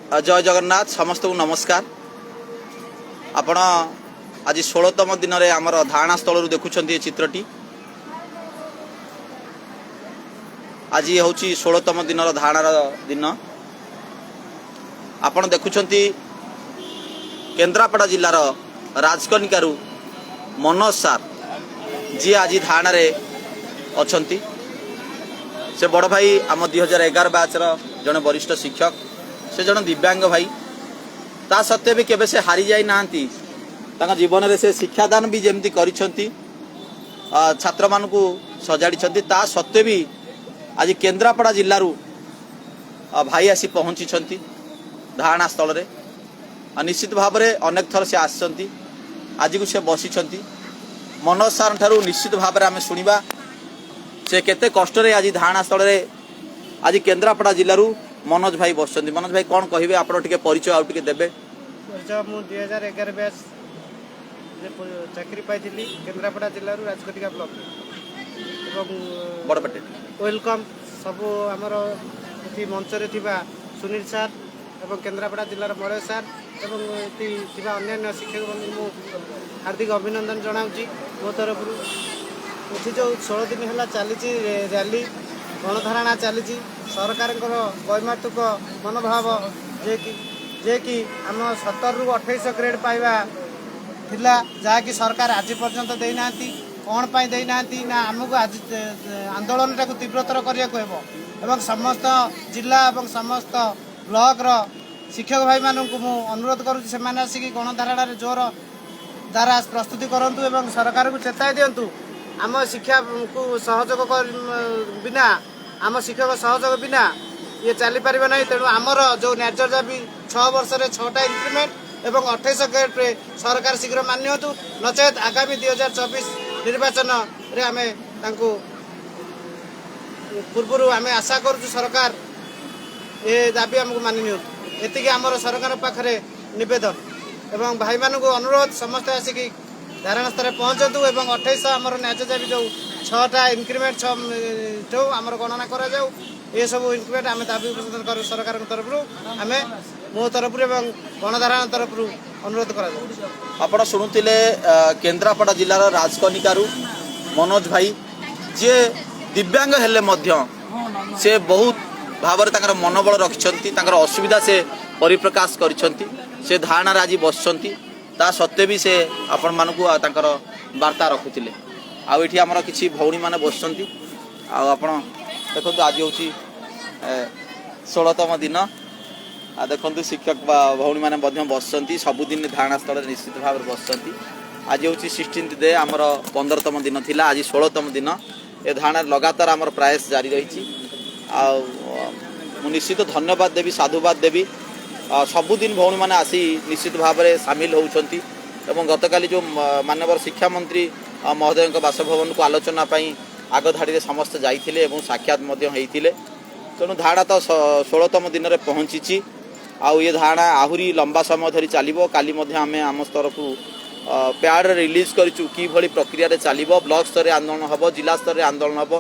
ଜୟ ଜଗନ୍ନାଥ, ସମସ୍ତଙ୍କୁ ନମସ୍କାର। ଆପଣ ଆଜି 16ତମ ଦିନରେ ଆମର ଧାରଣା ସ୍ଥଳରୁ ଦେଖୁଛନ୍ତି ଏ ଚିତ୍ରଟି। ଆଜି ହେଉଛି 16ତମ ଦିନର ଧାରଣାର ଦିନ। ଆପଣ ଦେଖୁଛନ୍ତି କେନ୍ଦ୍ରାପଡ଼ା ଜିଲ୍ଲାର ରାଜକନିକାରୁ ମନୋଜ ସାର୍, ଯିଏ ଆଜି ଧାରଣାରେ ଅଛନ୍ତି। ସେ ବଡ଼ ଭାଇ ଆମ 2011 ବ୍ୟାଚ୍ର ଜଣେ ବରିଷ୍ଠ ଶିକ୍ଷକ। ସେ ଜଣେ ଦିବ୍ୟାଙ୍ଗ ଭାଇ, ତା ସତ୍ତ୍ୱେ ବି କେବେ ସେ ହାରି ଯାଇନାହାନ୍ତି। ତାଙ୍କ ଜୀବନରେ ସେ ଶିକ୍ଷାଦାନ ବି ଯେମିତି କରିଛନ୍ତି, ଛାତ୍ରମାନଙ୍କୁ ସଜାଡ଼ିଛନ୍ତି, ତା ସତ୍ତ୍ୱେ ବି ଆଜି କେନ୍ଦ୍ରାପଡ଼ା ଜିଲ୍ଲାରୁ ଭାଇ ଆସି ପହଞ୍ଚିଛନ୍ତି ଧାରଣା ସ୍ଥଳରେ। ଆଉ ନିଶ୍ଚିତ ଭାବରେ ଅନେକ ଥର ସେ ଆସିଛନ୍ତି, ଆଜିକୁ ସେ ବସିଛନ୍ତି। ମନୋଜ ସାର୍ ଠାରୁ ନିଶ୍ଚିତ ଭାବରେ ଆମେ ଶୁଣିବା ସେ କେତେ କଷ୍ଟରେ ଆଜି ଧାରଣା ସ୍ଥଳରେ ଆଜି କେନ୍ଦ୍ରାପଡ଼ା ଜିଲ୍ଲାରୁ ମନୋଜ ଭାଇ ବସିଛନ୍ତି। ମନୋଜ ଭାଇ, କ'ଣ କହିବେ ଆପଣ? ଟିକେ ପରିଚୟ ଆଉ ଟିକେ ଦେବେ। ପରିଚୟ, ମୁଁ 2011 ବ୍ୟାଚ୍ ଚାକିରି ପାଇଥିଲି କେନ୍ଦ୍ରାପଡ଼ା ଜିଲ୍ଲାରୁ ରାଜକନିକା ବ୍ଲକରେ ଏବଂ ବଡ଼ ପାଟି। Welcome ସବୁ ଆମର ଏଠି ମଞ୍ଚରେ ଥିବା ସୁନୀଲ ସାର୍ ଏବଂ କେନ୍ଦ୍ରାପଡ଼ା ଜିଲ୍ଲାର ମଳୟ ସାର୍ ଏବଂ ଏଠି ଥିବା ଅନ୍ୟାନ୍ୟ ଶିକ୍ଷକ ବନ୍ଧୁଙ୍କୁ ମୁଁ ହାର୍ଦ୍ଦିକ ଅଭିନନ୍ଦନ ଜଣାଉଛି ମୋ ତରଫରୁ। ଏଠି ଯେଉଁ 16 ଦିନ ହେଲା ଚାଲିଛି ର୍ୟାଲି, ଗଣଧାରଣା ଚାଲିଛି, ସରକାରଙ୍କର ବୈମାତୃକ ମନୋଭାବ ଯେ କି ଆମ 17ରୁ 28 ଗ୍ରେଡ୍ ପାଇବା ଥିଲା, ଯାହାକି ସରକାର ଆଜି ପର୍ଯ୍ୟନ୍ତ ଦେଇନାହାନ୍ତି। କ'ଣ ପାଇଁ ଦେଇନାହାନ୍ତି ନା ଆମକୁ ଆଜି ଆନ୍ଦୋଳନଟାକୁ ତୀବ୍ରତର କରିବାକୁ ହେବ ଏବଂ ସମସ୍ତ ଜିଲ୍ଲା ଏବଂ ସମସ୍ତ ବ୍ଲକର ଶିକ୍ଷକ ଭାଇମାନଙ୍କୁ ମୁଁ ଅନୁରୋଧ କରୁଛି, ସେମାନେ ଆସିକି ଗଣଧାରଣାରେ ଜୋର ଦ୍ୱାରା ପ୍ରସ୍ତୁତି କରନ୍ତୁ ଏବଂ ସରକାରକୁ ଚେତାଇ ଦିଅନ୍ତୁ, ଆମ ଶିକ୍ଷାକୁ ସହଯୋଗ ବିନା, ଆମ ଶିକ୍ଷକ ସହଯୋଗ ବିନା ଇଏ ଚାଲିପାରିବ ନାହିଁ। ତେଣୁ ଆମର ଯେଉଁ ନ୍ୟାଯ୍ୟ ଦାବି 6 ବର୍ଷରେ 6ଟା ଇନକ୍ରିମେଣ୍ଟ ଏବଂ 28 ଗ୍ରେଡ୍ରେ ସରକାର ଶୀଘ୍ର ମାନି ନିଅନ୍ତୁ, ନଚେତ୍ ଆଗାମୀ 2024 ନିର୍ବାଚନରେ ଆମେ ତାଙ୍କୁ ପୂର୍ବରୁ ଆମେ ଆଶା କରୁଛୁ ସରକାର ଏ ଦାବି ଆମକୁ ମାନି ନିଅନ୍ତୁ। ଏତିକି ଆମର ସରକାର ପାଖରେ ନିବେଦନ ଏବଂ ଭାଇମାନଙ୍କୁ ଅନୁରୋଧ, ସମସ୍ତେ ଆସିକି ଧାରଣା ସ୍ଥଳରେ ପହଞ୍ଚନ୍ତୁ ଏବଂ 28 ଆମର ନ୍ୟାଯ୍ୟ ଦାବି ଯେଉଁ 6ଟା ଇନକ୍ରିମେଣ୍ଟ, 6 ଯେଉଁ ଆମର ଗଣନା କରାଯାଉ, ଏସବୁ ଇନକ୍ରିମେଣ୍ଟ ଆମେ ଦାବି ଉପସ୍ଥାପନ କରୁ। ସରକାରଙ୍କ ତରଫରୁ ଆମେ ମୋ ତରଫରୁ ଏବଂ ଗଣଧାରଣା ତରଫରୁ ଅନୁରୋଧ କରାଯାଉ। ଆପଣ ଶୁଣୁଥିଲେ କେନ୍ଦ୍ରାପଡ଼ା ଜିଲ୍ଲାର ରାଜକନିକାରୁ ମନୋଜ ଭାଇ, ଯିଏ ଦିବ୍ୟାଙ୍ଗ ହେଲେ ମଧ୍ୟ ସେ ବହୁତ ଭାବରେ ତାଙ୍କର ମନୋବଳ ରଖିଛନ୍ତି। ତାଙ୍କର ଅସୁବିଧା ସେ ପରିପ୍ରକାଶ କରିଛନ୍ତି। ସେ ଧାରଣାରେ ଆଜି ବସିଛନ୍ତି, ତା ସତ୍ତ୍ୱେ ବି ସେ ଆପଣମାନଙ୍କୁ ତାଙ୍କର ବାର୍ତ୍ତା ରଖୁଥିଲେ। ଆଉ ଏଠି ଆମର କିଛି ଭଉଣୀମାନେ ବସିଛନ୍ତି। ଆଉ ଆପଣ ଦେଖନ୍ତୁ, ଆଜି ହେଉଛି 16ତମ ଦିନ। ଆଉ ଦେଖନ୍ତୁ, ଶିକ୍ଷକ ବା ଭଉଣୀମାନେ ମଧ୍ୟ ବସିଛନ୍ତି। ସବୁଦିନ ଧାରଣା ସ୍ଥଳରେ ନିଶ୍ଚିତ ଭାବରେ ବସିଛନ୍ତି। ଆଜି ହେଉଛି 16th day, ଆମର 15ତମ ଦିନ ଥିଲା, ଆଜି 16ତମ ଦିନ। ଏ ଧାରଣାରେ ଲଗାତାର ଆମର ପ୍ରୟାସ ଜାରି ରହିଛି। ଆଉ ମୁଁ ନିଶ୍ଚିତ ଧନ୍ୟବାଦ ଦେବି, ସାଧୁବାଦ ଦେବି। ସବୁଦିନ ଭଉଣୀମାନେ ଆସି ନିଶ୍ଚିତ ଭାବରେ ସାମିଲ ହେଉଛନ୍ତି ଏବଂ ଗତକାଲି ଯେଉଁ ମାନ୍ୟବର ଶିକ୍ଷାମନ୍ତ୍ରୀ ମହୋଦୟଙ୍କ ବାସଭବନକୁ ଆଲୋଚନା ପାଇଁ ଆଗ ଧାଡ଼ିରେ ସମସ୍ତେ ଯାଇଥିଲେ ଏବଂ ସାକ୍ଷାତ ମଧ୍ୟ ହେଇଥିଲେ। ତେଣୁ ଧାରଣା ତ 16ତମ ଦିନରେ ପହଞ୍ଚିଛି ଆଉ ଏ ଧାରଣା ଆହୁରି ଲମ୍ବା ସମୟ ଧରି ଚାଲିବ। କାଲି ମଧ୍ୟ ଆମେ ଆମ ତରଫରୁ ପ୍ୟାଡ୍ ରିଲିଜ୍ କରିଛୁ, କିଭଳି ପ୍ରକ୍ରିୟାରେ ଚାଲିବ। ବ୍ଲକ ସ୍ତରରେ ଆନ୍ଦୋଳନ ହେବ, ଜିଲ୍ଲା ସ୍ତରରେ ଆନ୍ଦୋଳନ ହେବ,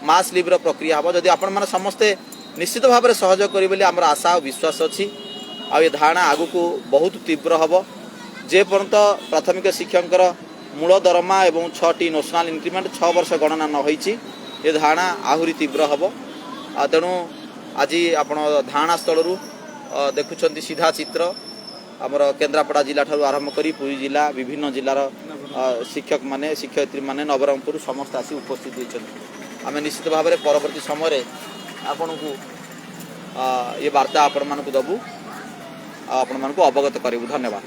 ମାସ୍ ଲିଭ୍ର ପ୍ରକ୍ରିୟା ହେବ। ଯଦି ଆପଣମାନେ ସମସ୍ତେ ନିଶ୍ଚିତ ଭାବରେ ସହଯୋଗ କରିବେ ବୋଲି ଆମର ଆଶା ଆଉ ବିଶ୍ୱାସ ଅଛି। ଆଉ ଏ ଧାରଣା ଆଗକୁ ବହୁତ ତୀବ୍ର ହେବ। ଯେପର୍ଯ୍ୟନ୍ତ ପ୍ରାଥମିକ ଶିକ୍ଷକଙ୍କର ମୂଳ ଦରମା ଏବଂ 6ଟି ନୋସନାଲ ଇନକ୍ରିମେଣ୍ଟ 6 ବର୍ଷ ଗଣନା ନ ହୋଇଛି, ଏ ଧାରଣା ଆହୁରି ତୀବ୍ର ହେବ। ଆଉ ତେଣୁ ଆଜି ଆପଣ ଧାରଣା ସ୍ଥଳରୁ ଦେଖୁଛନ୍ତି ସିଧା ଚିତ୍ର। ଆମର କେନ୍ଦ୍ରାପଡ଼ା ଜିଲ୍ଲାଠାରୁ ଆରମ୍ଭ କରି ପୁରୀ ଜିଲ୍ଲା, ବିଭିନ୍ନ ଜିଲ୍ଲାର ଶିକ୍ଷକମାନେ, ଶିକ୍ଷୟିତ୍ରୀମାନେ, ନବରଙ୍ଗପୁର ସମସ୍ତେ ଆସି ଉପସ୍ଥିତ ହୋଇଛନ୍ତି। ଆମେ ନିଶ୍ଚିତ ଭାବରେ ପରବର୍ତ୍ତୀ ସମୟରେ ଆପଣଙ୍କୁ ଏ ବାର୍ତ୍ତା ଆପଣମାନଙ୍କୁ ଦେବୁ ଆଉ ଆପଣମାନଙ୍କୁ ଅବଗତ କରିବୁ। ଧନ୍ୟବାଦ।